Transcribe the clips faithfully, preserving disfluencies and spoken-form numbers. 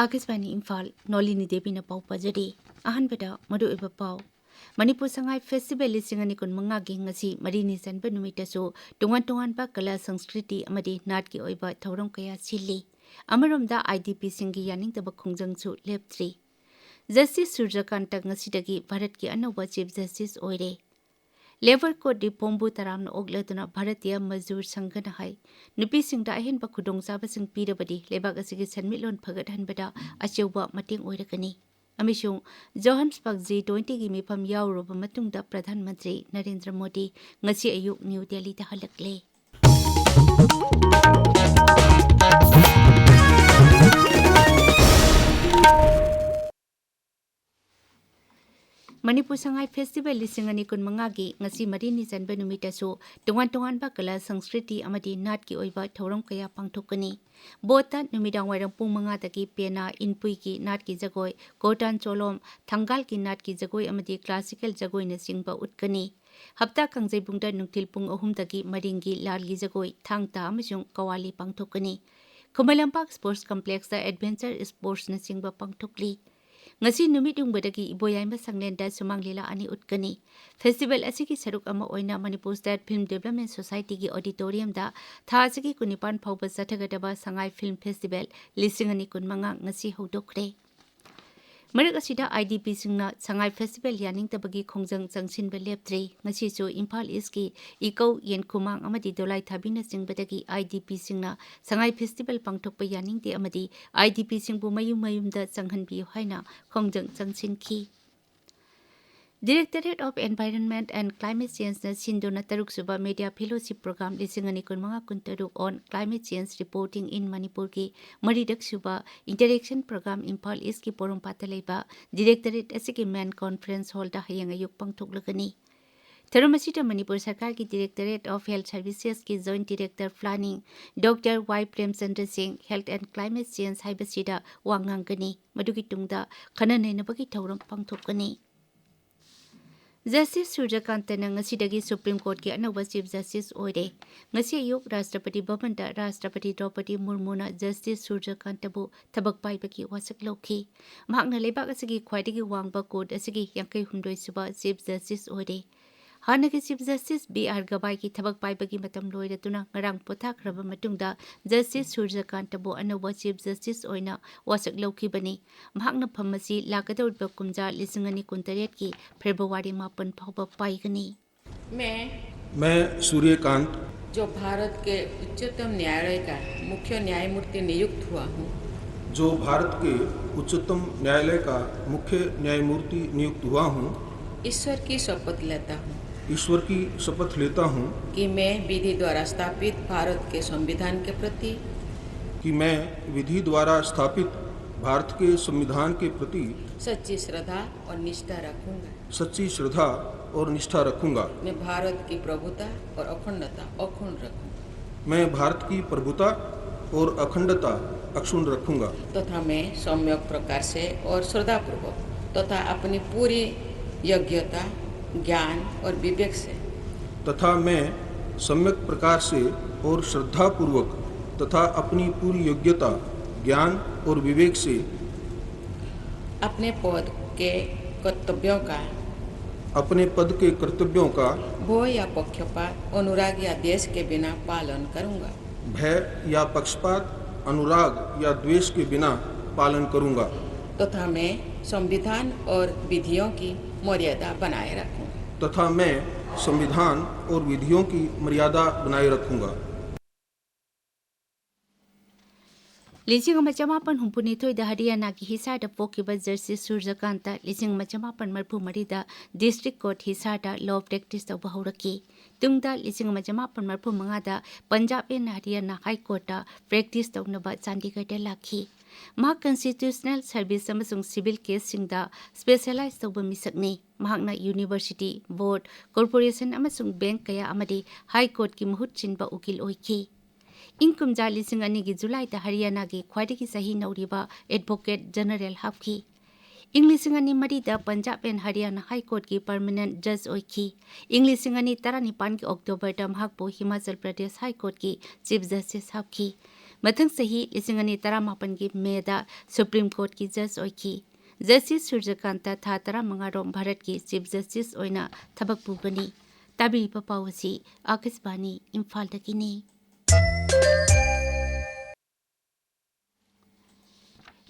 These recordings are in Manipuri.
ꯑꯥꯀꯥꯁꯕꯥꯅꯤ ꯏꯝꯐꯥꯜ, ꯅꯣꯂꯤꯅꯤ ꯗꯦꯕꯤꯅ ꯄꯥꯎ ꯄꯥꯖꯔꯤ꯫ ꯑꯍꯥꯟꯕꯗ ꯃꯔꯨꯑꯣꯏꯕ ꯄꯥꯎ꯫ ꯃꯅꯤꯄꯨꯔ ꯁꯉꯥꯏ ꯐꯦꯁꯇꯤꯚꯦꯜ ꯂꯤꯁꯤꯡ ꯑꯅꯤ ꯀꯨꯟꯃꯉꯥꯒꯤ ꯉꯁꯤ ꯃꯔꯤꯅꯤ ꯆꯟꯕ ꯅꯨꯃꯤꯠꯇꯁꯨ ꯇꯣꯉꯥꯟ ꯇꯣꯉꯥꯟꯕ ꯀꯂꯥ, ꯁꯪꯁꯀ꯭ꯔꯤꯇꯤ ꯑꯃꯗꯤ ꯅꯥꯠꯀꯤ ꯑꯣꯏꯕ ꯊꯧꯔꯝ ꯀꯌꯥ ꯁꯤꯜꯂꯤ꯫ ꯑꯃꯔꯣꯝꯗ, ꯑꯥꯏ ꯗꯤ ꯄꯤꯁꯤꯡꯒꯤ ꯌꯥꯅꯤꯡꯗꯕ ꯈꯣꯡꯖꯪꯁꯨ ꯂꯦꯞꯇ꯭ꯔꯤ꯫ ꯖꯁꯇꯤꯁ ꯁꯨꯔꯖꯀꯥꯟꯇ ꯉꯁꯤꯗꯒꯤ ꯚꯥꯔꯠꯀꯤ ꯑꯅꯧꯕ ꯆꯤꯐ ꯖꯁꯇꯤꯁ ꯑꯣꯏꯔꯦ꯫ ꯂꯦꯕꯔ ꯀꯣꯗ ꯔꯤꯐꯣꯔꯝꯕꯨ ꯇꯔꯥꯝꯅ ꯑꯣꯛꯂꯗꯨꯅ ꯚꯥꯔꯇꯤꯌ ꯃꯖꯗꯨꯔ ꯁꯪꯘꯅ ꯍꯥꯏ, ꯅꯨꯄꯤꯁꯤꯡꯗ ꯑꯍꯦꯟꯕ ꯈꯨꯗꯣꯡꯆꯥꯕꯁꯤꯡ ꯄꯤꯔꯕꯗꯤ ꯂꯩꯕꯥꯛ ꯑꯁꯤꯒꯤ ꯁꯦꯟꯃꯤꯠꯂꯣꯟ ꯐꯒꯠꯍꯟꯕꯗ ꯑꯆꯧꯕ ꯃꯇꯦꯡ ꯑꯣꯏꯔꯒꯅꯤ꯫ ꯑꯃꯁꯨꯡ ꯖꯣꯍꯥꯟꯁꯕꯔꯒ ꯖꯤ ꯇ꯭ꯋꯦꯟꯇꯤꯒꯤ ꯃꯤꯐꯝ ꯌꯥꯎꯔꯨꯔꯕ ꯃꯇꯨꯡꯗ ꯄ꯭ꯔꯙꯥꯟ ꯃꯟꯇ꯭ꯔꯤ ꯅꯔꯦꯟꯗ꯭ꯔ ꯃꯣꯗꯤ ꯉꯁꯤ ꯑꯌꯨꯛ ꯅ꯭ꯌꯨ ꯗꯦꯜꯂꯤꯗ ꯍꯜꯂꯛꯂꯦ꯫ ꯃꯅꯤꯄꯨꯔ ꯁꯉꯥꯏ ꯐꯦꯁꯇꯤꯚꯦꯜ ꯂꯤꯁꯤꯡ ꯑꯅꯤ ꯀꯨꯟꯃꯉꯥꯒꯤ ꯉꯁꯤ ꯃꯔꯤꯅꯤ ꯆꯟꯕ ꯅꯨꯃꯤꯠꯇꯁꯨ ꯇꯣꯉꯥꯟ ꯇꯣꯉꯥꯟꯕ ꯀꯂꯥ, ꯁꯪꯁꯀ꯭ꯔꯤꯇꯤ ꯑꯃꯗꯤ ꯅꯥꯠꯀꯤ ꯑꯣꯏꯕ ꯊꯧꯔꯝ ꯀꯌꯥ ꯄꯥꯡꯊꯣꯛꯀꯅꯤ꯫ ꯕꯣꯠꯇ ꯅꯨꯃꯤꯗꯥꯡ ꯋꯥꯏꯔꯝ ꯄꯨꯡ ꯃꯉꯥꯗꯒꯤ ꯄꯦꯅꯥ, ꯏꯟꯄꯨꯏꯒꯤ ꯅꯥꯠꯀꯤ ꯖꯒꯣꯏ, ꯀꯣꯇꯥꯟ ꯆꯣꯂꯣꯝ, ꯊꯪꯒꯥꯜꯒꯤ ꯅꯥꯠꯀꯤ ꯖꯒꯣꯏ ꯑꯃꯗꯤ ꯀ꯭ꯂꯥꯁꯤꯀꯦꯜ ꯖꯒꯣꯏꯅꯆꯤꯡꯕ ꯎꯠꯀꯅꯤ꯫ ꯍꯞꯇꯥ ꯀꯥꯡꯖꯩꯕꯨꯡꯗ ꯅꯨꯡꯊꯤꯜ ꯄꯨꯡ ꯑꯍꯨꯝꯗꯒꯤ ꯃꯔꯤꯡꯒꯤ ꯂꯥꯜꯒꯤ ꯖꯒꯣꯏ, ꯊꯥꯡ ꯇꯥ ꯑꯃꯁꯨꯡ ꯀꯋꯥꯂꯤ ꯄꯥꯡꯊꯣꯛꯀꯅꯤ꯫ Khuman Lampak sports ꯀꯝꯄ꯭ꯂꯦꯛꯁꯇ adventure ꯁ꯭ꯄꯣꯔꯠꯁꯅꯆꯤꯡꯕ ꯄꯥꯡꯊꯣꯛꯂꯤ꯫ ꯉꯁꯤ ꯅꯨꯃꯤꯠ ꯌꯨꯡꯕꯗꯒꯤ ꯏꯕꯣꯌꯥꯏꯃ ꯁꯪꯂꯦꯟꯗ ꯁꯨꯃꯥꯡ ꯂꯤꯂꯥ ꯑꯅꯤ ꯎꯠꯀꯅꯤ꯫ ꯐꯦꯁꯇꯤꯚꯦꯜ ꯑꯁꯤꯒꯤ ꯁꯔꯨꯛ ꯑꯃ ꯑꯣꯏꯅ ꯃꯅꯤꯄꯨꯔ ꯁ꯭ꯇꯦꯠ ꯐꯤꯜꯝ ꯗꯤꯚꯦꯂꯞꯃꯦꯟ ꯁꯣꯁꯥꯏꯇꯤꯒꯤ ꯑꯣꯗꯤꯇꯣꯔꯤꯌꯝꯗ ꯊꯥ ꯑꯁꯤꯒꯤ ꯀꯨꯟꯅꯤꯄꯥꯟ ꯐꯥꯎꯕ ꯆꯠꯊꯒꯗꯕ ꯁꯉꯥꯏ ꯐꯤꯜꯝ ꯐꯦꯁꯇꯤꯚꯦꯜ ꯂꯤꯁꯤꯡ ꯑꯅꯤ ꯀꯨꯟꯃꯉꯥ ꯉꯁꯤ ꯍꯧꯗꯣꯛꯈ꯭ꯔꯦ꯫ ꯃꯔꯛ ꯑꯁꯤꯗ, ꯑꯥꯏ ꯗꯤ ꯄꯤꯁꯤꯡꯅ ꯁꯉꯥꯏ ꯐꯦꯁꯇꯤꯚꯦꯜ ꯌꯥꯅꯤꯡꯗꯕꯒꯤ ꯈꯣꯡꯖꯪ ꯆꯪꯁꯤꯟꯕ ꯂꯦꯞꯇ꯭ꯔꯤ꯫ ꯉꯁꯤꯁꯨ ꯏꯝꯐꯥꯜ ꯏꯁꯀꯤ ꯏꯀꯧ, ꯌꯦꯟꯈꯨꯃꯥꯡ ꯑꯃꯗꯤ ꯗꯣꯂꯥꯏꯊꯥꯕꯤꯅꯆꯤꯡꯕꯗꯒꯤ ꯑꯥꯏ ꯗꯤ ꯄꯤꯁꯤꯡꯅ ꯁꯉꯥꯏ ꯐꯦꯁꯇꯤꯚꯦꯜ ꯄꯥꯡꯊꯣꯛꯄ ꯌꯥꯅꯤꯡꯗꯦ ꯑꯃꯗꯤ ꯑꯥꯏ ꯗꯤ ꯄꯤꯁꯤꯡꯕꯨ ꯃꯌꯨꯝ ꯃꯌꯨꯝꯗ ꯆꯪꯍꯟꯕꯤꯌꯨ ꯍꯥꯏꯅ ꯈꯣꯡꯖꯪ ꯆꯪꯁꯤꯟꯈꯤ꯫ Directorate of Environment and Climate Changeꯅ ꯁꯤꯟꯗꯨꯅ ꯇꯔꯨꯛꯁꯨꯕ Media Fellowship Program ꯂꯤꯁꯤꯡ ꯑꯅꯤ ꯀꯨꯟꯃꯉꯥ ꯀꯨꯟꯇꯔꯨꯛ on Climate Change Reporting in ꯃꯅꯤꯄꯨꯔꯒꯤ ꯃꯔꯤꯔꯛꯁꯨꯕ Interaction Program ꯏꯝꯐꯥꯜ ꯏꯁꯀꯤ ꯄꯣꯔꯣꯝꯄꯥꯠꯇ ꯂꯩꯕ Directorate ꯑꯁꯤꯒꯤ Main Conference Hallꯗ ꯍꯌꯦꯡ ꯑꯌꯨꯛ ꯄꯥꯡꯊꯣꯛꯂꯒꯅꯤ꯫ ꯊꯧꯔꯝ ꯑꯁꯤꯗ ꯃꯅꯤꯄꯨꯔ ꯁꯔꯀꯥꯔꯒꯤ Directorate of Health Servicesꯀꯤ Joint Director Planning Doctor ꯋꯥꯏ ꯄ꯭ꯔꯦꯝꯆꯟꯗ꯭ꯔ ꯁꯤꯡ Health and Climate Change ꯍꯥꯏꯕꯁꯤꯗ ꯋꯥ ꯉꯥꯡꯒꯅꯤ꯫ ꯃꯗꯨꯒꯤ ꯇꯨꯡꯗ ꯈꯟꯅ ꯅꯩꯅꯕꯒꯤ ꯊꯧꯔꯝ ꯄꯥꯡꯊꯣꯛꯀꯅꯤ꯫ ꯖꯁꯇꯤꯁ ꯁꯨꯔꯖꯀꯥꯟꯇꯅ ꯉꯁꯤꯗꯒꯤ ꯁꯨꯄ꯭ꯔꯤꯝ ꯀꯣꯔꯠꯀꯤ ꯑꯅꯧꯕ ꯆꯤꯐ ꯖꯁꯇꯤꯁ ꯑꯣꯏꯔꯦ꯫ ꯉꯁꯤ ꯑꯌꯨꯛ ꯔꯥꯁꯇ꯭ꯔꯄꯇꯤ ꯚꯕꯟꯗ ꯔꯥꯁꯇ꯭ꯔꯄꯇꯤ ꯗ꯭ꯔꯧꯄꯗꯤ ꯃꯨꯔꯃꯨꯅ ꯖꯁꯇꯤꯁ ꯁꯨꯔꯖꯀꯥꯟꯇꯕꯨ ꯊꯕꯛ ꯄꯥꯏꯕꯒꯤ ꯋꯥꯁꯛ ꯂꯧꯈꯤ꯫ ꯃꯍꯥꯛꯅ ꯂꯩꯕꯥꯛ ꯑꯁꯤꯒꯤ ꯈ꯭ꯋꯥꯏꯗꯒꯤ ꯋꯥꯡꯕ ꯀꯣꯔꯠ ꯑꯁꯤꯒꯤ ꯌꯥꯡꯈꯩ ꯍꯨꯝꯗꯣꯏ ꯁꯨꯕ ꯆꯤꯐ ꯖꯁꯇꯤꯁ ꯑꯣꯏꯔꯦ꯫ ꯍꯥꯟꯅꯒꯤ ꯆꯤꯐ ꯖꯁꯇꯤꯁ ꯕꯤ ꯑꯥꯔ ꯒꯕꯥꯏꯒꯤ ꯊꯕꯛ ꯄꯥꯏꯕꯒꯤ ꯃꯇꯝ ꯂꯣꯏꯔꯗꯨꯅ ꯉꯔꯥꯡ ꯄꯣꯊꯥꯈ꯭ꯔꯕ ꯃꯇꯨꯡꯗ ꯖꯁꯇꯤꯁ ꯁꯨꯔꯖꯀꯥꯟꯇꯕꯨ ꯑꯅꯧꯕ ꯆꯤꯐ ꯖꯁꯇꯤꯁ ꯑꯣꯏꯅ ꯋꯥꯁꯛ ꯂꯧꯈꯤꯕꯅꯤ꯫ ꯃꯍꯥꯛꯅ ꯐꯝ ꯑꯁꯤ ꯂꯥꯛꯀꯗꯧꯔꯤꯕ ꯀꯨꯝꯖꯥ ꯂꯤꯁꯤꯡ ꯑꯅꯤ ꯀꯨꯟꯇꯔꯦꯠꯀꯤ ꯐꯦꯕ꯭ꯔꯨꯋꯥꯔꯤ ꯃꯥꯄꯟ ꯐꯥꯎꯕ ꯄꯥꯏꯒꯅꯤ꯫ मैं मैं सूर्यकांत, जो भारत के उच्चतम न्यायालय का मुख्य न्यायमूर्ति नियुक्त हुआ हूँ, जो भारत के उच्चतम न्यायालय का मुख्य न्यायमूर्ति नियुक्त हुआ हूँ, ईश्वर की शपथ लेता हूँ ईश्वर की शपथ लेता हूँ कि मैं विधि द्वारा स्थापित भारत के संविधान के प्रति कि मैं विधि द्वारा स्थापित भारत के संविधान के प्रति सच्ची श्रद्धा और निष्ठा रखूंगा। सच्ची श्रद्धा और निष्ठा रखूंगा। मैं भारत की प्रभुता और अखंडता अक्षुण्ण रखूंगा मैं भारत की प्रभुता और अखंडता अक्षुण्ण रखूंगा तथा मैं सम्यक प्रकार से और श्रद्धापूर्वक तथा अपनी पूरी योग्यता, ज्ञान और विवेक से तथा मैं सम्यक प्रकार से और श्रद्धापूर्वक तथा अपनी पूरी योग्यता, ज्ञान और विवेक से अपने पद के कर्तव्यों का अपने पद के कर्तव्यों का भय या पक्षपात, अनुराग या द्वेष के बिना पालन करूंगा भय या पक्षपात, अनुराग या द्वेष के बिना पालन करूंगा तथा मैं संविधान और विधियों की मर्यादा बनाए रखूंगा। तथा मैं संविधान और विधियों की मर्यादा बनाए रखूंगा। ꯂꯤꯁꯤꯡ ꯑꯃ ꯆꯃꯥꯄꯟ ꯍꯨꯝꯐꯨꯅꯤꯊꯣꯏꯗ ꯍꯔꯤꯌꯥꯅꯥꯒꯤ ꯍꯤꯁꯥꯔꯗ ꯄꯣꯛꯈꯤꯕ ꯖꯁꯇꯤꯁ ꯁꯨꯔꯖꯀꯥꯟꯇ ꯂꯤꯁꯤꯡ ꯑꯃ ꯆꯃꯥꯄꯟ ꯃꯔꯤꯐꯨ ꯃꯔꯤꯗ ꯗꯤꯁꯇ꯭ꯔꯤꯛ ꯀꯣꯔꯠ ꯍꯤꯁꯥꯔꯗ ꯂꯣ ꯄ꯭ꯔꯦꯛꯇꯤꯁ ꯇꯧꯕ ꯍꯧꯔꯛꯈꯤ꯫ ꯇꯨꯡꯗ ꯂꯤꯁꯤꯡ ꯑꯃ ꯆꯃꯥꯄꯟ ꯃꯔꯤꯐꯨ ꯃꯉꯥꯗ ꯄꯟꯖꯥꯕ ꯑꯦꯟ ꯍꯔꯤꯌꯥꯅꯥ ꯍꯥꯏ ꯀꯣꯔꯠꯇ ꯄ꯭ꯔꯦꯛꯇꯤꯁ ꯇꯧꯅꯕ ꯆꯥꯟꯗꯤꯒꯔꯗ ꯂꯥꯛꯈꯤ꯫ ꯃꯍꯥꯛ ꯀꯟꯁꯇꯤꯇ꯭ꯌꯨꯁꯅꯦꯜ ꯁꯔꯚꯤꯁ ꯑꯃꯁꯨꯡ ꯁꯤꯚꯤꯜ ꯀꯦꯁꯁꯤꯡꯗ ꯁ꯭ꯄꯦꯁꯦꯂꯥꯏꯖ ꯇꯧꯕ ꯃꯤꯁꯛꯅꯤ꯫ ꯃꯍꯥꯛꯅ ꯌꯨꯅꯤꯚꯔꯁꯤꯇꯤ, ꯕꯣꯔꯗ, ꯀꯣꯔꯄꯣꯔꯦꯁꯟ ꯑꯃꯁꯨꯡ ꯕꯦꯡꯛ ꯀꯌꯥ ꯑꯃꯗꯤ ꯍꯥꯏ ꯀꯣꯔꯠꯀꯤ ꯃꯍꯨꯠ ꯁꯤꯟꯕ ꯎꯀꯤꯜ ꯑꯣꯏꯈꯤ꯫ ꯏꯪ ꯀꯨꯝꯖꯥ ꯂꯤꯁꯤꯡ ꯑꯅꯤꯒꯤ ꯖꯨꯂꯥꯏꯗ ꯍꯔꯤꯌꯥꯅꯥꯒꯤ ꯈ꯭ꯋꯥꯏꯗꯒꯤ ꯆꯍꯤ ꯅꯧꯔꯤꯕ ꯑꯦꯗꯚꯣꯀꯦꯠ ꯖꯦꯅꯔꯦꯜ ꯍꯥꯞꯈꯤ꯫ ꯏꯪ ꯂꯤꯁꯤꯡ ꯑꯅꯤ ꯃꯔꯤꯗ Punjab and Haryana high ꯀꯣꯔꯠꯀꯤ permanent ꯖꯖ ꯑꯣꯏꯈꯤ꯫ ꯏꯪ ꯂꯤꯁꯤꯡ ꯑꯅꯤ ꯇꯔꯥꯅꯤꯄꯥꯟꯒꯤ ꯑꯣꯛꯇꯣꯕꯔꯗ ꯃꯍꯥꯛꯄꯨ ꯍꯤꯃꯥꯆꯜ ꯄ꯭ꯔꯗꯦꯁ ꯍꯥꯏ ꯀꯣꯔꯠꯀꯤ ꯆꯤꯐ ꯖꯁꯇꯤꯁ ꯍꯥꯞꯈꯤ꯫ ꯃꯊꯪ ꯆꯍꯤ ꯂꯤꯁꯤꯡ ꯑꯅꯤ ꯇꯔꯥꯃꯥꯄꯟꯒꯤ ꯃꯦꯗ ꯁꯨꯄ꯭ꯔꯤꯝ ꯀꯣꯔꯠꯀꯤ ꯖꯖ ꯑꯣꯏꯈꯤ꯫ ꯖꯁꯇꯤꯁ ꯁꯨꯔꯖꯀꯥꯟꯇ ꯊꯥ ꯇꯔꯥꯃꯉꯥꯔꯣꯝ ꯚꯥꯔꯠꯀꯤ ꯆꯤꯐ ꯖꯁꯇꯤꯁ ꯑꯣꯏꯅ ꯊꯕꯛ ꯄꯨꯒꯅꯤ꯫ ꯇꯥꯕꯤꯔꯤꯕ ꯄꯥꯎ ꯑꯁꯤ ꯑꯥꯀꯥꯁꯕꯥꯅꯤ ꯏꯝꯐꯥꯜꯗꯒꯤꯅꯤ꯫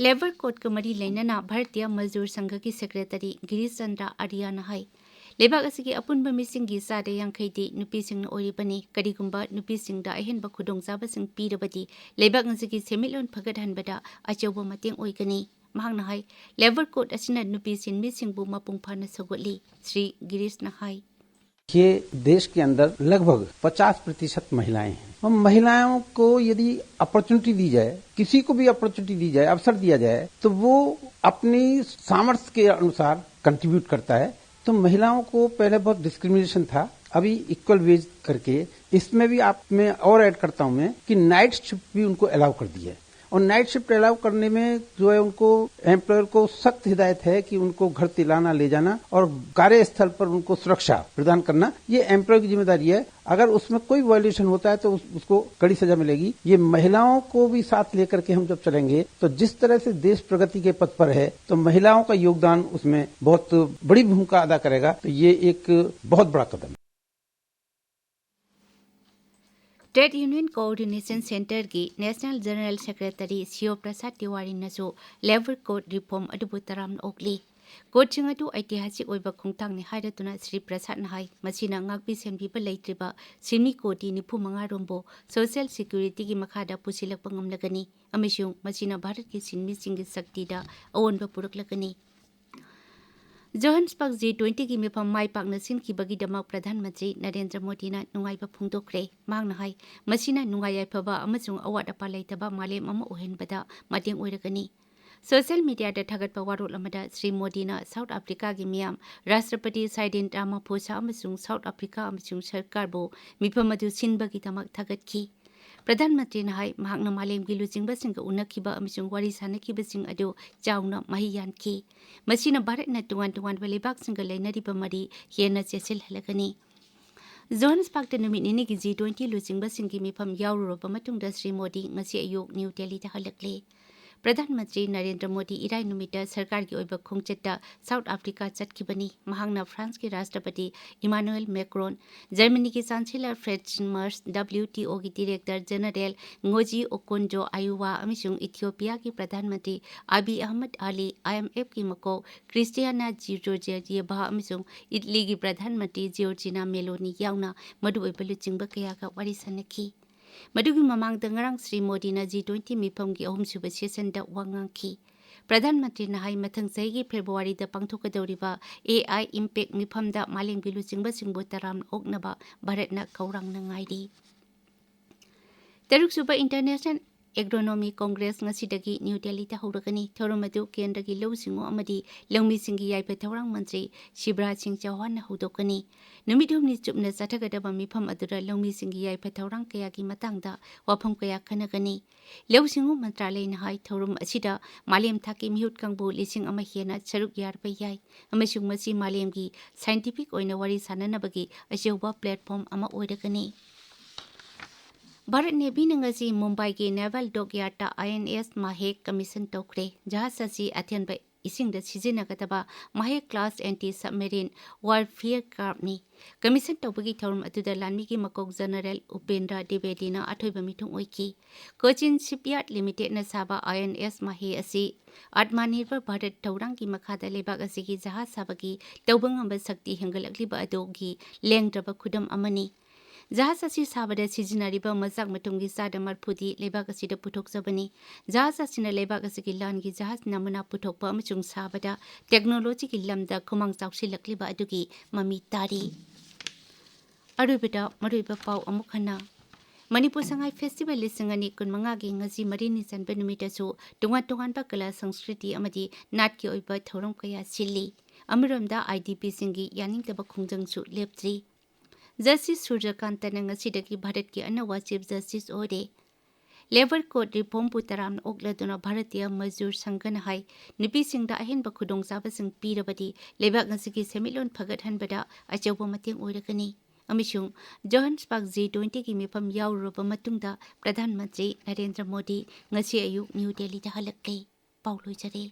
ꯂꯦꯕꯔ ꯀꯣꯗꯀ ꯃꯔꯤ ꯂꯩꯅꯅ ꯚꯥꯔꯇꯤꯌ ꯃꯖꯗꯨꯔ ꯁꯪꯘꯒꯤ ꯁꯦꯀ꯭ꯔꯦꯇꯔꯤ ꯒꯤꯔꯤꯁ ꯆꯟꯗ꯭ꯔ ꯑꯔꯤꯌꯥꯅ ꯍꯥꯏ, ꯂꯩꯕꯥꯛ ꯑꯁꯤꯒꯤ ꯑꯄꯨꯟꯕ ꯃꯤꯁꯤꯡꯒꯤ ꯆꯥꯗ ꯌꯥꯡꯈꯩꯗꯤ ꯅꯨꯄꯤꯁꯤꯡꯅ ꯑꯣꯏꯔꯤꯕꯅꯤ꯫ ꯀꯔꯤꯒꯨꯝꯕ ꯅꯨꯄꯤꯁꯤꯡꯗ ꯑꯍꯦꯟꯕ ꯈꯨꯗꯣꯡꯆꯥꯕꯁꯤꯡ ꯄꯤꯔꯕꯗꯤ ꯂꯩꯕꯥꯛ ꯑꯁꯤꯒꯤ ꯁꯦꯟꯃꯤꯠꯂꯣꯟ ꯐꯒꯠꯍꯟꯕꯗ ꯑꯆꯧꯕ ꯃꯇꯦꯡ ꯑꯣꯏꯒꯅꯤ꯫ ꯃꯍꯥꯛꯅ ꯍꯥꯏ, ꯂꯦꯕꯔ ꯀꯣꯗ ꯑꯁꯤꯅ ꯅꯨꯄꯤ ꯁꯤꯟꯃꯤꯁꯤꯡꯕꯨ ꯃꯄꯨꯡ ꯐꯥꯅ ꯁꯧꯒꯠꯂꯤ꯫ ꯁ꯭ꯔꯤ ꯒꯤꯔꯤꯁꯅ ꯍꯥꯏ, ये देश के अंदर लगभग पचास प्रतिशत महिलाएं हैं। और महिलाओं को यदि अपॉर्चुनिटी दी जाए, किसी को भी अपॉर्चुनिटी दी जाए, अवसर दिया जाए, तो वो अपनी सामर्थ्य के अनुसार कंट्रीब्यूट करता है। तो महिलाओं को पहले बहुत डिस्क्रिमिनेशन था, अभी इक्वल वेज करके इसमें भी आप, मैं और ऐड करता हूं मैं कि नाइट शिफ्ट भी उनको अलाउ कर दी है। और नाइट शिफ्ट अलाउ करने में जो है उनको, एम्प्लॉयर को सख्त हिदायत है कि उनको घर तिलाना ले जाना और कार्यस्थल पर उनको सुरक्षा प्रदान करना, ये एम्प्लॉयर की जिम्मेदारी है। अगर उसमें कोई वायलेशन होता है तो उस, उसको कड़ी सजा मिलेगी। ये महिलाओं को भी साथ लेकर के हम जब चलेंगे तो जिस तरह से देश प्रगति के पथ पर है तो महिलाओं का योगदान उसमें बहुत बड़ी भूमिका अदा करेगा। तो ये एक बहुत बड़ा कदम है। ꯇ꯭ꯔꯦꯗ ꯌꯨꯅꯤꯌꯟ ꯀꯣꯑꯣꯔꯗꯤꯅꯦꯁꯟ ꯁꯦꯟꯇꯔꯒꯤ national general secretary Shiv Prasad ꯇꯤꯋꯥꯔꯤꯅꯁꯨ ꯂꯦꯕꯔ ꯀꯣꯗ ꯔꯤꯐꯣꯔꯝ ꯑꯗꯨꯕꯨ ꯇꯔꯥꯝꯅ ꯑꯣꯛꯂꯤ꯫ ꯀꯣꯗꯁꯤꯡ ꯑꯗꯨ ꯑꯩꯇꯤꯍꯥꯁꯤꯛ ꯑꯣꯏꯕ ꯈꯣꯡꯊꯥꯡꯅꯤ ꯍꯥꯏꯔꯗꯨꯅ ꯁ꯭ꯔꯤ ꯄ꯭ꯔꯁꯥꯗꯅ ꯍꯥꯏ, ꯃꯁꯤꯅ ꯉꯥꯛꯄꯤ ꯁꯦꯟꯕꯤꯕ ꯂꯩꯇ꯭ꯔꯤꯕ ꯁꯤꯟꯃꯤ ꯀꯣꯇꯤ ꯅꯤꯐꯨ ꯃꯉꯥ ꯔꯣꯝꯕꯨ ꯁꯣꯁꯤꯌꯦꯜ ꯁꯦꯀ꯭ꯌꯨꯔꯤꯇꯤꯒꯤ ꯃꯈꯥꯗ ꯄꯨꯁꯤꯜꯂꯛꯄ ꯉꯝꯂꯒꯅꯤ ꯑꯃꯁꯨꯡ ꯃꯁꯤꯅ ꯚꯥꯔꯠꯀꯤ ꯁꯤꯟꯃꯤꯁꯤꯡꯒꯤ ꯁꯛꯇꯤꯗ ꯑꯑꯣꯟꯕ ꯄꯨꯔꯛꯂꯒꯅꯤ꯫ ꯖꯣꯍꯟꯁꯕꯔꯒ ꯖꯤ ꯇ꯭ꯋꯦꯟꯇꯤꯒꯤ ꯃꯤꯐꯝ ꯃꯥꯏ ꯄꯥꯛꯅ ꯁꯤꯟꯈꯤꯕꯒꯤꯗꯃꯛ ꯄ꯭ꯔꯙꯥꯟ ꯃꯟꯇ꯭ꯔꯤ ꯅꯔꯦꯟꯗ꯭ꯔ ꯃꯣꯗꯤꯅ ꯅꯨꯡꯉꯥꯏꯕ ꯐꯣꯡꯗꯣꯛꯈ꯭ꯔꯦ꯫ ꯃꯍꯥꯛꯅ ꯍꯥꯏ, ꯃꯁꯤꯅ ꯅꯨꯡꯉꯥꯏ ꯌꯥꯏꯐꯕ ꯑꯃꯁꯨꯡ ꯑꯋꯥꯠ ꯑꯄꯥ ꯂꯩꯇꯕ ꯃꯥꯂꯦꯝ ꯑꯃ ꯑꯣꯏꯍꯟꯕꯗ ꯃꯇꯦꯡ ꯑꯣꯏꯔꯒꯅꯤ꯫ ꯁꯣꯁꯤꯌꯦꯜ ꯃꯤꯗꯤꯌꯥꯗ ꯊꯥꯒꯠꯄ ꯋꯥꯔꯣꯜ ꯑꯃꯗ ꯁ꯭ꯔꯤ ꯃꯣꯗꯤꯅ ꯁꯥꯎꯊ ꯑꯐ꯭ꯔꯤꯀꯥꯒꯤ ꯃꯤꯌꯥꯝ, ꯔꯥꯁꯇ꯭ꯔꯄꯇꯤ ꯁꯥꯏꯔꯤꯟ ꯔꯥꯃꯥꯐꯣꯁꯥ ꯑꯃꯁꯨꯡ ꯁꯥꯎꯊ ꯑꯐ꯭ꯔꯤꯀꯥ ꯑꯃꯁꯨꯡ ꯁꯔꯀꯥꯔꯕꯨ ꯃꯤꯐꯝ ꯑꯗꯨ ꯁꯤꯟꯕꯒꯤꯗꯃꯛ ꯊꯥꯒꯠꯈꯤ꯫ ꯄ꯭ꯔꯙꯥꯟ ꯃꯟꯇ꯭ꯔꯤꯅ ꯍꯥꯏ, ꯃꯍꯥꯛꯅ ꯃꯥꯂꯦꯝꯒꯤ ꯂꯨꯆꯤꯡꯕꯁꯤꯡꯒ ꯎꯅꯈꯤꯕ ꯑꯃꯁꯨꯡ ꯋꯥꯔꯤ ꯁꯥꯅꯈꯤꯕꯁꯤꯡ ꯑꯗꯨ ꯆꯥꯎꯅ ꯃꯍꯩ ꯌꯥꯟꯈꯤ꯫ ꯃꯁꯤꯅ ꯚꯥꯔꯠꯅ ꯇꯣꯉꯥꯟ ꯇꯣꯉꯥꯟꯕ ꯂꯩꯕꯥꯛꯁꯤꯡꯒ ꯂꯩꯅꯔꯤꯕ ꯃꯔꯤ ꯍꯦꯟꯅ ꯆꯦꯠꯁꯤꯜꯍꯜꯂꯒꯅꯤ꯫ ꯖꯣꯍꯥꯟꯁꯕꯔꯒꯇ ꯅꯨꯃꯤꯠ ꯅꯤꯅꯤꯒꯤ ꯖꯤ ꯇ꯭ꯋꯦꯟꯇꯤ ꯂꯨꯆꯤꯡꯕꯁꯤꯡꯒꯤ ꯃꯤꯐꯝ ꯌꯥꯎꯔꯨꯔꯕ ꯃꯇꯨꯡꯗ ꯁ꯭ꯔꯤ ꯃꯣꯗꯤ ꯉꯁꯤ ꯑꯌꯨꯛ ꯅ꯭ꯌꯨ ꯗꯦꯜꯂꯤꯗ ꯍꯜꯂꯛꯂꯦ꯫ ꯄ꯭ꯔꯙꯥꯟ ꯃꯟꯇ꯭ꯔꯤ ꯅꯔꯦꯟꯗ꯭ꯔ ꯃꯣꯗꯤ ꯏꯔꯥꯏ ꯅꯨꯃꯤꯠꯇ ꯁꯔꯀꯥꯔꯒꯤ ꯑꯣꯏꯕ ꯈꯣꯡꯆꯠꯇ ꯁꯥꯎꯠ ꯑꯐ꯭ꯔꯤꯀꯥ ꯆꯠꯈꯤꯕꯅꯤ꯫ ꯃꯍꯥꯛꯅ ꯐ꯭ꯔꯥꯟꯁꯀꯤ ꯔꯥꯁꯇ꯭ꯔꯄꯇꯤ ꯏꯃꯥꯅꯨꯑꯦꯜ ꯃꯦꯀ꯭ꯔꯣꯟ, ꯖꯔꯃꯅꯤꯒꯤ ꯆꯥꯟꯁꯦꯂꯔ ꯐ꯭ꯔꯦꯗꯔꯤꯛ ꯃꯔꯁ, ꯗꯕ꯭ꯂꯤꯌꯨ ꯇꯤ ꯑꯣꯒꯤ ꯗꯤꯔꯦꯛꯇꯔ ꯖꯦꯅꯔꯦꯜ ꯉꯣꯖꯤ ꯑꯣꯀꯣꯟꯖꯣ ꯑꯌꯨꯋꯥ ꯑꯃꯁꯨꯡ ꯏꯊꯤꯑꯣꯄꯤꯌꯥꯒꯤ ꯄ꯭ꯔꯙꯥꯟ ꯃꯟꯇ꯭ꯔꯤ ꯑꯕꯤ ꯑꯍꯃꯗ ꯑꯂꯤ, ꯑꯥꯏ ꯑꯦꯝ ꯑꯦꯐꯀꯤ ꯃꯀꯣꯛ ꯀ꯭ꯔꯤꯁꯇꯤꯌꯥꯅꯥ ꯖꯤꯖꯣꯔꯖꯤꯌꯦꯚꯥ ꯑꯃꯁꯨꯡ ꯏꯠꯂꯤꯒꯤ ꯄ꯭ꯔꯙꯥꯟ ꯃꯟꯇ꯭ꯔꯤ ꯖꯤꯌꯣꯔꯖꯤꯅꯥ ꯃꯦꯂꯣꯅꯤ ꯌꯥꯎꯅ ꯃꯔꯨꯑꯣꯏꯕ ꯂꯨꯆꯤꯡꯕ ꯀꯌꯥꯒ ꯋꯥꯔꯤ ꯁꯥꯅꯈꯤ꯫ ꯃꯗꯨꯒꯤ ꯃꯃꯥꯡꯗ ꯉꯔꯥꯡ ꯁ꯭ꯔꯤ ꯃꯣꯗꯤꯅ ꯖꯤ ꯇ꯭ꯋꯦꯟꯇꯤ ꯃꯤꯐꯝꯒꯤ ꯑꯍꯨꯝꯁꯨꯕ ꯁꯦꯁꯟꯗ ꯋꯥ ꯉꯥꯡꯈꯤ꯫ ꯄ꯭ꯔꯙꯥꯟ ꯃꯟꯇ꯭ꯔꯤꯅ ꯍꯥꯏ, ꯃꯊꯪ ꯆꯍꯤꯒꯤ ꯐꯦꯕ꯭ꯔꯨꯋꯥꯔꯤꯗ ꯄꯥꯡꯊꯣꯛꯀꯗꯧꯔꯤꯕ ꯑꯦ ꯑꯥꯏ ꯏꯝꯄꯦꯛ ꯃꯤꯐꯝꯗ ꯃꯥꯂꯦꯝꯒꯤ ꯂꯨꯆꯤꯡꯕꯁꯤꯡꯕꯨ ꯇꯔꯥꯝꯅ ꯑꯣꯛꯅꯕ ꯚꯥꯔꯠꯅ ꯈꯧꯔꯥꯡꯅ ꯉꯥꯏꯔꯤ꯫ ꯇꯔꯨꯛꯁꯨꯕ ꯏꯟꯇꯔꯅꯦꯁꯅꯦꯜ ꯑꯦꯒ꯭ꯔꯣꯅꯣꯃꯤ ꯀꯣꯡꯒ꯭ꯔꯦꯁ ꯉꯁꯤꯗꯒꯤ ꯅ꯭ꯌꯨ ꯗꯦꯜꯂꯤꯗ ꯍꯧꯔꯒꯅꯤ꯫ ꯊꯧꯔꯝ ꯑꯗꯨ ꯀꯦꯟꯗ꯭ꯔꯒꯤ ꯂꯧꯎ ꯁꯤꯡꯎ ꯑꯃꯗꯤ ꯂꯧꯃꯤꯁꯤꯡꯒꯤ ꯌꯥꯏꯐ ꯊꯧꯔꯥꯡ ꯃꯟꯇ꯭ꯔꯤ ꯁꯤꯕ꯭ꯔꯥꯖ ꯁꯤꯡ ꯆꯧꯍꯥꯟꯅ ꯍꯧꯗꯣꯛꯀꯅꯤ꯫ ꯅꯨꯃꯤꯠ ꯍꯨꯝꯅꯤ ꯆꯨꯞꯅ ꯆꯠꯊꯒꯗꯕ ꯃꯤꯐꯝ ꯑꯗꯨꯗ ꯂꯧꯃꯤꯁꯤꯡꯒꯤ ꯌꯥꯏꯐ ꯊꯧꯔꯥꯡ ꯀꯌꯥꯒꯤ ꯃꯇꯥꯡꯗ ꯋꯥꯐꯝ ꯀꯌꯥ ꯈꯟꯅꯒꯅꯤ꯫ ꯂꯧꯎ ꯁꯤꯡꯎ ꯃꯟꯇ꯭ꯔꯥꯂꯌꯅ ꯍꯥꯏ, ꯊꯧꯔꯝ ꯑꯁꯤꯗ ꯃꯥꯂꯦꯝ ꯊꯥꯛꯀꯤ ꯃꯤꯍꯨꯠ ꯀꯥꯡꯕꯨ ꯂꯤꯁꯤꯡ ꯑꯃ ꯍꯦꯟꯅ ꯁꯔꯨꯛ ꯌꯥꯔꯕ ꯌꯥꯏ ꯑꯃꯁꯨꯡ ꯃꯁꯤ ꯃꯥꯂꯦꯝꯒꯤ ꯁꯥꯏꯟꯇꯤꯐꯤꯛ ꯑꯣꯏꯅ ꯋꯥꯔꯤ ꯁꯥꯅꯅꯕꯒꯤ ꯑꯆꯧꯕ ꯄ꯭ꯂꯦꯠꯐꯣꯝ ꯑꯃ ꯑꯣꯏꯔꯒꯅꯤ꯫ ꯚꯥꯔꯠ ꯅꯦꯚꯤꯅ ꯉꯁꯤ ꯃꯨꯝꯕꯥꯏꯒꯤ ꯅꯦꯚꯦꯜ ꯗꯣꯛꯌꯥꯔꯗꯇ I N S Mahe commission ꯇꯧꯈ꯭ꯔꯦ꯫ ꯖꯍꯥꯖ ꯑꯁꯤ ꯑꯊꯦꯟꯕ ꯏꯁꯤꯡꯗ ꯁꯤꯖꯤꯟꯅꯒꯗꯕ Mahe class anti submarine warfare ꯀ꯭ꯔꯥꯐꯅꯤ꯫ ꯀꯃꯤꯁꯟ ꯇꯧꯕꯒꯤ ꯊꯧꯔꯝ ꯑꯗꯨꯗ ꯂꯥꯟꯃꯤꯒꯤ ꯃꯀꯣꯛ ꯖꯦꯅꯔꯦꯜ ꯎꯄꯦꯟꯗ꯭ꯔ ꯗꯤꯕꯦꯗꯤꯅ ꯑꯊꯣꯏꯕ ꯃꯤꯊꯨꯡ ꯑꯣꯏꯈꯤ꯫ ꯀꯣꯆꯤꯟ ꯁꯤꯞꯌꯥꯔꯗ ꯂꯤꯃꯤꯇꯦꯗꯅ ꯁꯥꯕ ꯑꯥꯏ ꯑꯦꯟ ꯑꯦꯁ ꯃꯥꯍꯦ ꯑꯁꯤ ꯑꯠꯃꯥꯅꯤꯔꯚꯔ ꯚꯥꯔꯠ ꯊꯧꯔꯥꯡꯒꯤ ꯃꯈꯥꯗ ꯂꯩꯕꯥꯛ ꯑꯁꯤꯒꯤ ꯖꯍꯥꯖ ꯁꯥꯕꯒꯤ ꯇꯧꯕ ꯉꯝꯕ ꯁꯛꯇꯤ ꯍꯦꯟꯒꯠꯂꯛꯂꯤꯕ ꯑꯗꯨꯒꯤ ꯂꯦꯡꯗ꯭ꯔꯕ ꯈꯨꯗꯝ ꯑꯃꯅꯤ꯫ ꯖꯍꯥꯖ ꯑꯁꯤ ꯁꯥꯕꯗ ꯁꯤꯖꯤꯟꯅꯔꯤꯕ ꯃꯆꯥꯛ ꯃꯊꯨꯝꯒꯤ ꯆꯥꯗ ꯃꯔꯐꯨꯗꯤ ꯂꯩꯕꯥꯛ ꯑꯁꯤꯗ ꯄꯨꯊꯣꯛꯆꯕꯅꯤ꯫ ꯖꯍꯥꯖ ꯑꯁꯤꯅ ꯂꯩꯕꯥꯛ ꯑꯁꯤꯒꯤ ꯂꯥꯟꯒꯤ ꯖꯍꯥꯖ ꯅꯃꯨꯅꯥ ꯄꯨꯊꯣꯛꯄ ꯑꯃꯁꯨꯡ ꯁꯥꯕꯗ ꯇꯦꯛꯅꯣꯂꯣꯖꯤꯒꯤ ꯂꯝꯗ ꯈꯨꯃꯥꯡ ꯆꯥꯎꯁꯤꯜꯂꯛꯂꯤꯕ ꯑꯗꯨꯒꯤ ꯃꯃꯤ ꯇꯥꯔꯤ꯫ ꯑꯔꯣꯏꯕꯗ ꯃꯔꯨꯑꯣꯏꯕ ꯄꯥꯎ ꯑꯃꯨꯛ ꯍꯟꯅ꯫ ꯃꯅꯤꯄꯨꯔ ꯁꯉꯥꯏ ꯐꯦꯁꯇꯤꯚꯦꯜ ꯂꯤꯁꯤꯡ ꯑꯅꯤ ꯀꯨꯟꯃꯉꯥꯒꯤ ꯉꯁꯤ ꯃꯔꯤꯅꯤ ꯆꯟꯕ ꯅꯨꯃꯤꯠꯇꯁꯨ ꯇꯣꯉꯥꯟ ꯇꯣꯉꯥꯟꯕ ꯀꯂꯥ, ꯁꯪꯁꯀ꯭ꯔꯤꯇꯤ ꯑꯃꯗꯤ ꯅꯥꯠꯀꯤ ꯑꯣꯏꯕ ꯊꯧꯔꯝ ꯀꯌꯥ ꯁꯤꯜꯂꯤ꯫ ꯑꯃꯔꯣꯝꯗ, ꯑꯥꯏ ꯗꯤ ꯄꯤꯁꯤꯡꯒꯤ ꯌꯥꯅꯤꯡꯗꯕ ꯈꯣꯡꯖꯪꯁꯨ ꯂꯦꯞꯇ꯭ꯔꯤ꯫ ꯖꯁꯇꯤꯁ ꯁꯨꯔꯖꯀꯥꯟꯇꯅ ꯉꯁꯤꯗꯒꯤ ꯚꯥꯔꯠꯀꯤ ꯑꯅꯧꯕ ꯆꯤꯐ ꯖꯁꯇꯤꯁ ꯑꯣꯏꯔꯦ꯫ ꯂꯦꯕꯔ ꯀꯣꯗ ꯔꯤꯐꯣꯔꯝꯕꯨ ꯇꯔꯥꯝꯅ ꯑꯣꯛꯂꯗꯨꯅ ꯚꯥꯔꯇꯤꯌꯥ ꯃꯖꯗꯨꯔ ꯁꯪꯘꯅ ꯍꯥꯏ, ꯅꯨꯄꯤꯁꯤꯡꯗ ꯑꯍꯦꯟꯕ ꯈꯨꯗꯣꯡꯆꯥꯕꯁꯤꯡ ꯄꯤꯔꯕꯗꯤ ꯂꯩꯕꯥꯛ ꯑꯁꯤꯒꯤ ꯁꯦꯟꯃꯤꯠꯂꯣꯟ ꯐꯒꯠꯍꯟꯕꯗ ꯑꯆꯧꯕ ꯃꯇꯦꯡ ꯑꯣꯏꯔꯒꯅꯤ꯫ ꯑꯃꯁꯨꯡ ꯖꯣꯍꯥꯟꯁꯕꯔꯒ ꯖꯤ ꯇ꯭ꯋꯦꯟꯇꯤꯒꯤ ꯃꯤꯐꯝ ꯌꯥꯎꯔꯨꯔꯕ ꯃꯇꯨꯡꯗ ꯄ꯭ꯔꯙꯥꯟ ꯃꯟꯇ꯭ꯔꯤ ꯅꯔꯦꯟꯗ꯭ꯔ ꯃꯣꯗꯤ ꯉꯁꯤ ꯑꯌꯨꯛ ꯅ꯭ꯌꯨ ꯗꯦꯜꯂꯤꯗ ꯍꯜꯂꯛꯂꯦ꯫ ꯄꯥꯎ ꯂꯣꯏꯖꯔꯦ꯫